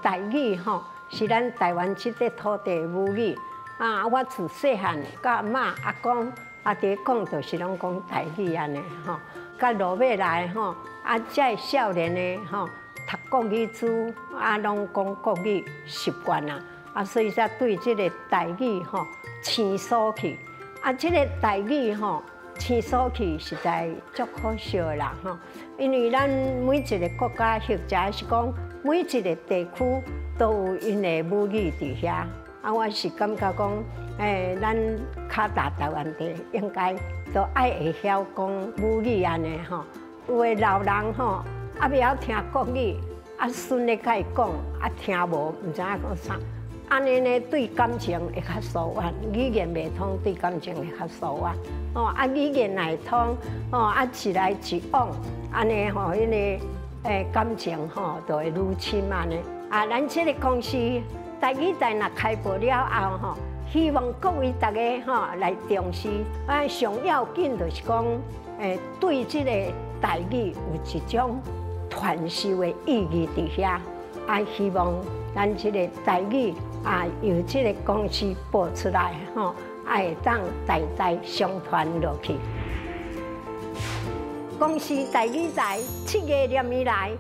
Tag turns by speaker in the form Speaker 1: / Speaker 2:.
Speaker 1: 台語吼，是咱台灣這塊土地的母語啊！我自細漢佮阿嬤、阿公啊，佇咧講，就是攏講台語按呢吼。到落尾來吼，啊，這个少年的吼，讀國語書啊，攏講國語習慣啦，啊，所以才對這个台語吼生疏去。啊，這个台語吼生疏去，實在足可惜的啦吼。因為咱每一个國家或者是講每一个地區都有𪜶的母語佇遐。啊，我是感覺講，咱較大台灣地應該都愛會曉講母語按呢吼。有的老人吼，啊袂曉聽國語，啊孫咧共伊講，啊聽無，毋知影講啥。按呢呢對感情會較疏遠，語言袂通對感情會較疏遠。哦，啊語言若會通，哦啊一來一往，按呢吼，彼个感情吼就會愈深按呢。啊，咱這个公視台語台若開播了後吼，希望各位大家吼來重視。啊，上要緊就是講，對這个台語有一種傳授的意義佇遐。啊，希望咱這个台語啊，由這个公視播出來吼，啊會當代代相傳落去。公視台語台七月連绵來，